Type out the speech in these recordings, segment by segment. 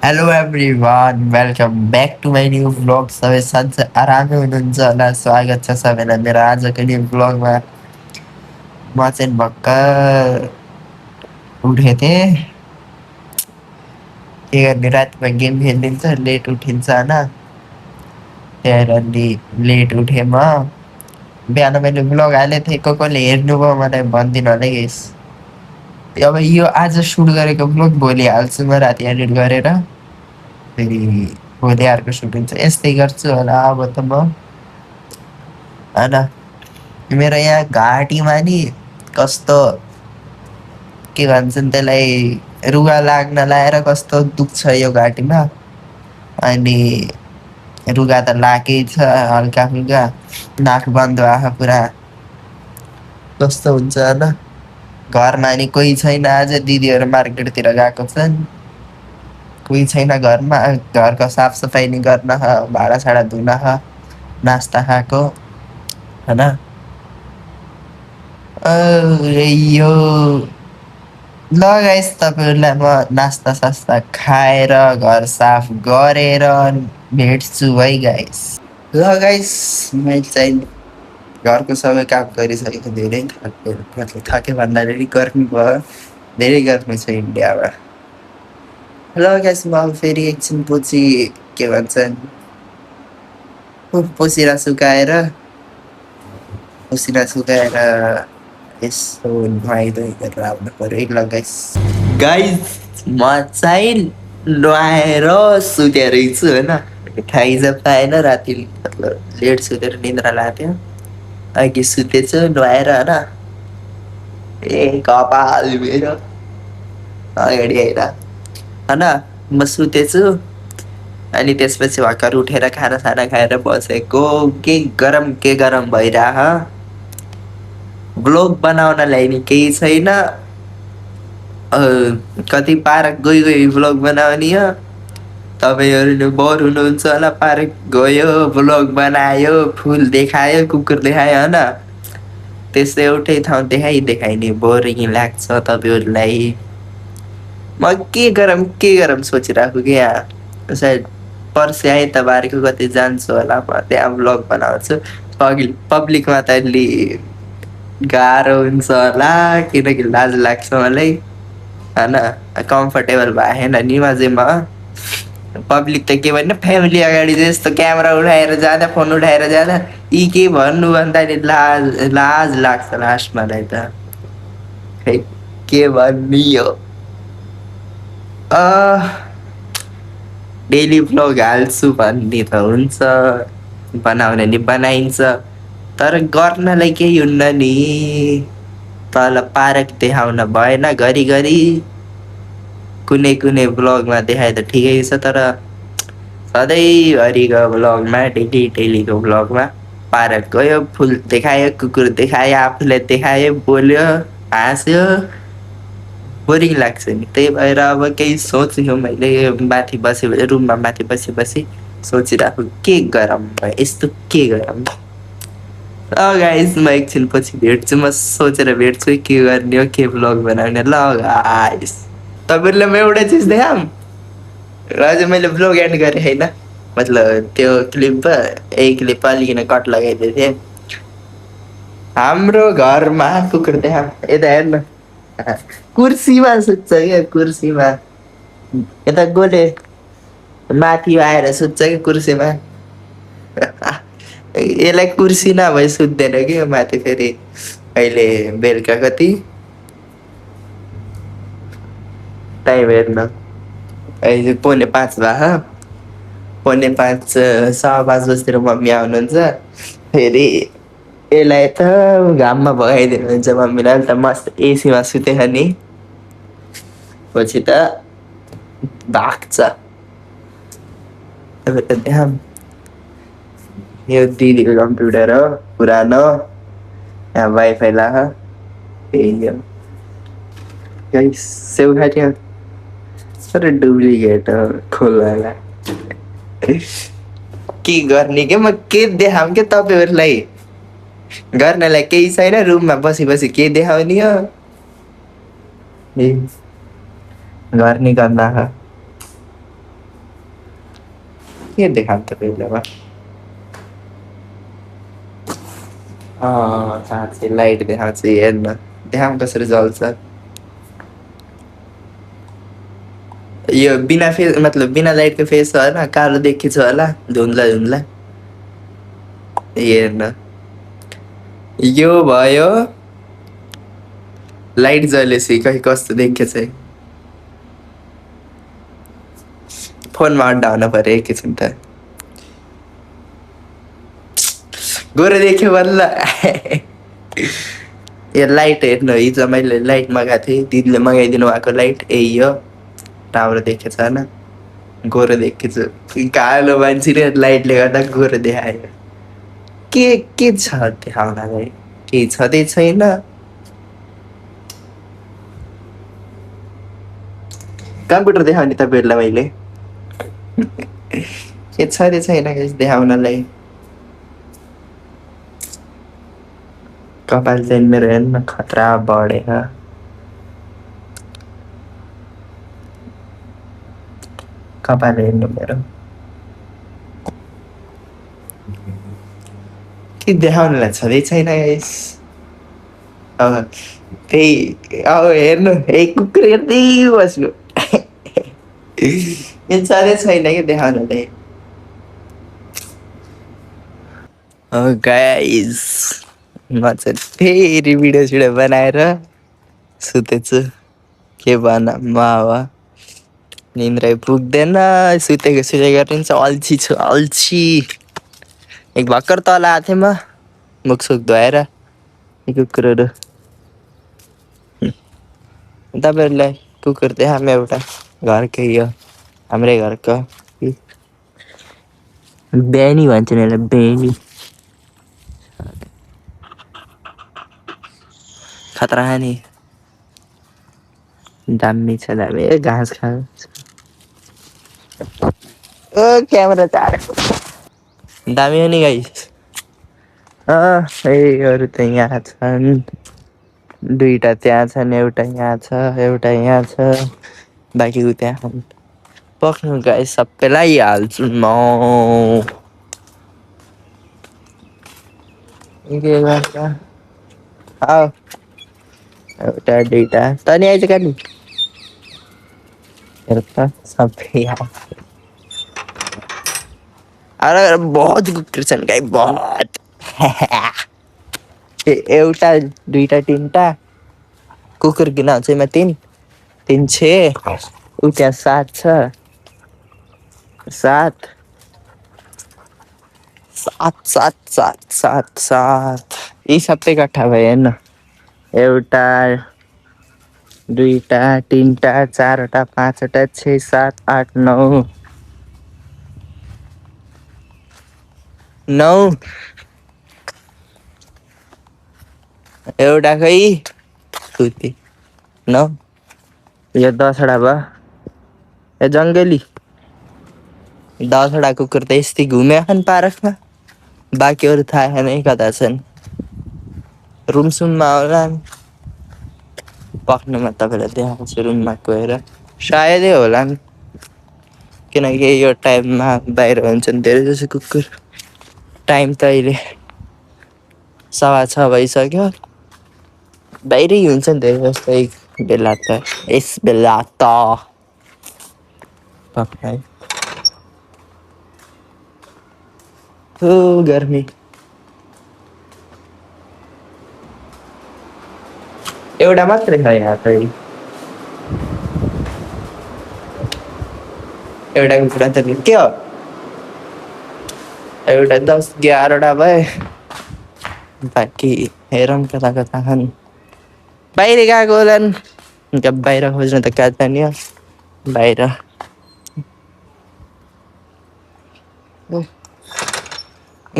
Hello everyone welcome back to my new vlog. सबै सन्चै आरामै हुनुहुन्छ होला। स्वागत छ सबैलाई मेरो आजको न्यू भ्लगमा। म चाहिँ भर्खर उठेको थिएँ। के गर्ने, रातिमा गेम खेलिदिन्छ, लेट उठिन्छ होइन, त्यही अलि लेट उठेँ म। बिहान मैले भ्लग हालेको थिएँ, कसले हेर्नुभयो मलाई भनिदिनु होला गेस। अब यो आज सुट गरेको भ्लग भोलि हाल्छु म राति एडिट गरेर। फेरि भोलि अर्को सुट हुन्छ, यस्तै गर्छु होला अब त म होइन। मेरो यहाँ घाँटीमा नि कस्तो के भन्छन् त्यसलाई, रुगा लाग्न लाएर कस्तो दुख्छ यो घाँटीमा। अनि रुगा त लागेकै छ हल्का फुल्का, नाक बन्द भएको पुरा कस्तो हुन्छ होइन। घरमा नि कोही छैन, आज दिदीहरू मार्केटतिर गएको छन्, कोही छैन घरमा। घरको साफसफाइ नि गर्न, भाँडासाँडा धुन, नास्ता खाएको होइन। यो ल गाइस, तपाईँहरूलाई म नास्ता सास्ता खाएर घर साफ गरेर भेट्छु है गाइस। ल गाइस, मैले चाहिँ घरको सबै काम गरिसकेको, धेरै थके भन्दाखेरि गर्मी भयो, धेरै गर्मी छ इन्डियामा। ल गाइस, म फेरि एकछिन पछि के भन्छन् पसिना सुकाएर यसो नुहाइधुवाइ गरेर आउनु पऱ्यो है। ल गाइस, म चाहिँ नुहाएर सुतेर छु होइन। थाहै त पाएन, राति मतलब लेट सुतेर निन्द्रा लाग्थ्यो। अघि सुतेछु नुहाएर होइन। ए कपाल मेरो अगाडि आएर होइन, म सुतेछु। अनि त्यसपछि भर्खर उठेर खानासाना खाएर बसेको। के गरम भइरह। ब्लग बनाउनलाई नि केही छैन। कति पार्क गई ब्लग बनाउने हो। तपाईँहरू बोर हुनुहुन्छ होला, पार्क गयो, ब्लग बनायो, फुल देखायो, कुकुर देखायो होइन। त्यस्तो एउटै ठाउँ देखाइने बोरिङ लाग्छ तपाईँहरूलाई। म के गरम सोचिरहेको कि यहाँ सायद पर्सि आइतबारको कतै जान्छु होला, म त्यहाँ ब्लग बनाउँछु। पब्लिकमा त अलि गाह्रो हुन्छ होला, किनकि लाज लाग्छ मलाई होइन। कम्फर्टेबल भएन नि म पब्लिक त के भन्नु, फ्यामिली अगाडि चाहिँ यस्तो क्यामेरा उठाएर जाँदा, फोन उठाएर जाँदा यी के भन्नु भन्दाखेरि लाज लाग्छ लास्ट मलाई त। खै के भन्नु यो। डेली भ्लग हाल्छु भन्ने त हुन्छ, बनाउने नि बनाइन्छ, तर गर्नलाई केही हुन्न नि। तल पार्क देखाउन भएन घरिघरि, कुनै ब्लगमा देखाए त ठिकै छ, तर सधैँभरिको ब्लगमा, डेलीको ब्लगमा पार्क गयो, फुल देखायो, कुकुर देखायो, आफूलाई देखायो, बोल्यो, हाँस्यो, बोरिङ लाग्छ नि। त्यही भएर अब केही सोचेको मैले माथि रुममा माथि बसी सोचिरहेको, के गरम भयो यस्तो, के गरम। गाइस, म एकछिन पछि भेट्छु, म सोचेर भेट्छु के गर्ने हो, के ब्लग बनाउने। ल गाइस, तपाईँहरूलाई म एउटा चिज देखाऊँ। आज मैले ब्लग एन्ड गरेँ होइन, मतलब त्यो क्लिप क्लिप अलिकन कट लगाइदिएको थिएँ। हाम्रो घरमा कुकुर देखाऊँ, यता हेर्नु, कुर्सीमा सुत्छ क्या, कुर्सीमा। यता गोले माथि आएर सुत्छ कि कुर्सीमा। यसलाई कुर्सी नभए सुत्दैन कि माथि। फेरि अहिले बेलुका कति टाइम हेर्नु, अहिले 4:45 भयो। 4:45 5:15 बजीतिर मम्मी आउनुहुन्छ। फेरि यसलाई त घाममा भगाइदिनुहुन्छ मम्मीले, त मस्त एसीमा सुतेछ नि, पछि त भाग्छ। त्यहाँ यो दिदीको कम्प्युटर हो पुरानो, यहाँ वाइफाई लाग, त्यही हो सेउ खाथ्यो, तर डुप्लिकेट हो खोल्ला। के गर्ने के, म के देखाऊँ के तपाईँहरूलाई, गर्नलाई केही छैन, रुममा बसी के देखाउने हो। गर्ने गर्दा के देखाउँ तपाईँलाई साँच्चै लाइट देखाउँछु हेर्न देखाउँ कसरी जल्छ यो बिना फेस मतलब बिना लाइटको फेस हो होइन कालो देखिन्छ होला धुन्द्ला धुन्द्ला हेर्न यो भयो लाइट जलेपछि खै कस्तो देखेछ फोनमा अड्डा हुन पर्यो एकैछिन त गोरो देख्यो बल्ल यो लाइट हेर्नु हिजो मैले लाइट मगाएको थिएँ दिदीले मगाइदिनु भएको लाइट यही हो राम्रो देखेछ होइन गोरो देखेछु कालो मान्छेले लाइटले गर्दा गोरो देखायो के छ देखाउनलाई केही छँदै छैन कम्प्युटर देखाउने तपाईँहरूलाई मैले के छँदै छैन देखाउनलाई कपाल चाहिँ मेरो हेर्न खतरा बढेर कपाल हेर्नु मेरो के देखाउनलाई छँदै छैन यस अब त्यही अब हेर्नु ए कुकुर हेर्दै बस्नु यो छँदै छैन कि देखाउनलाई गाइस म चाहिँ फेरि भिडियो सिडियो बनाएर सुतेछु के भन म अब निन्द्रै पुग्दैन सुतेको गरिन्छ अल्छी छु अल्छी एक भर्खर तल आएको थिएँ म मुखसुख धोएर कुकुरहरू तपाईँहरूलाई कुकुर देखाऊँ एउटा घरकै हो हाम्रै घरको बेनी भन्छ नि यसलाई बेनी खतरा नि दामी छ दामी घाँस खान्छ ओ क्यामेरा चाँडो दामी हो नि गाइस अरू त यहाँ छन् दुईटा त्यहाँ छन् एउटा यहाँ छ एउटा यहाँ छ बाँकी त्यहाँ पक्नु गाइस सबैलाई हाल्छु म के गर्छ आओ एउटा दुईटा त नि आइज काट्नु हेर त सबै अरे बहुत कुकुर छन् गाई बहुत एउटा दुईटा तिनटा कुकुर किन चाहिँ म तिन छ ऊ त्यहाँ सात छ सात सात सात सात सात सात यी सबै इकट्ठा भयो हेर्न एउटा दुईटा तिनटा चारवटा पाँचवटा छ सात आठ नौ एउटा खै सुती नौ यो 10वटा भयो ए जङ्गली 10वटा कुकुर त यस्तै घुम्यो छन् पार्कमा बाँकीहरू थाहा छैन कता छन् रुमसुममा होला पक्नुमा तपाईँलाई देखाउँछु रुममा गएर सायदै होला नि किनकि यो टाइममा बाहिर हुन्छन् धेरै जसो कुकुर टाइम त अहिले 6:15 भइसक्यो बाहिरै हुन्छ नि धेरै जस्तो बेला त यस बेला त पक्कै हो गर्मी एउटा मात्रै छ यहाँ त एउटा कुकुरा त के हो एउटा 10-11वटा भए बाँकी हेरौँ कता कता छन् बाहिर गएको होलान् बाहिर खोज्नु त कहाँ जाने हो बाहिर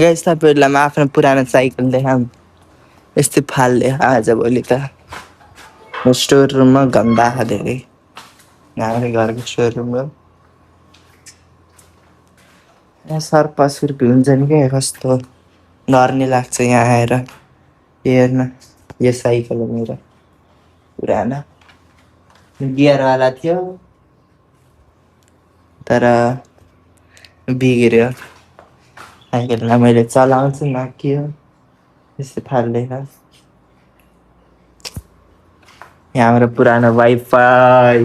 गाइस तपाईँहरूलाई म आफ्नो पुरानो साइकल देखाऊँ यस्तै फाल्ने आजभोलि त स्टोर रुममा गन्दा धेरै हाम्रै घरको स्टोर रुम हो यहाँ सर्पसुर्पी हुन्छ नि क्या कस्तो डर नि लाग्छ यहाँ आएर हेर्न यो साइकल हो मेरो पुरानो गियरवाला थियो तर बिग्रियो। साइकललाई मैले चलाउँछु न के हो त्यस्तो फाल्दैन। यहाँ हाम्रो पुरानो वाइफाई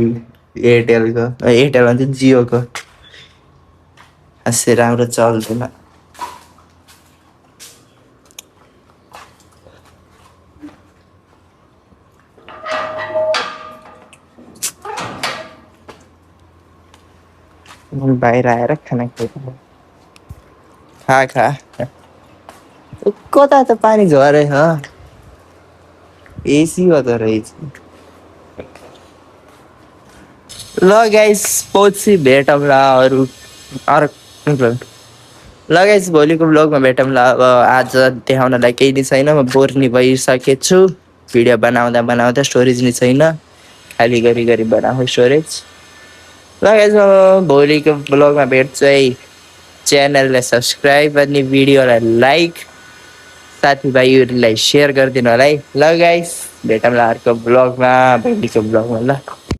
एयरटेलको एयरटेल भन्छ जियोको खासै राम्रो चल्दैन। बाहिर आएर खाना खाइरहेको खा कता त पानी झरे ह एसी हुँदो रहेछ। ल गाइस पछि भेटौँला अरू ल गाइस भोलिको ब्लगमा भेटौँला। अब आज देखाउनलाई केही नि छैन, म बोर नि भइसकेको छु। भिडियो बनाउँदा बनाउँदा स्टोरेज नि छैन, खाली गरी गरी बनाऊ स्टोरेज। ल गाइस भोलिको ब्लगमा भेट्छु है। च्यानललाई सब्सक्राइब अनि भिडियोलाई लाइक साथीभाइहरूलाई सेयर गरिदिनु होला है। ल गाइस भेटौँला अर्को ब्लगमा भोलिको ब्लगमा ल।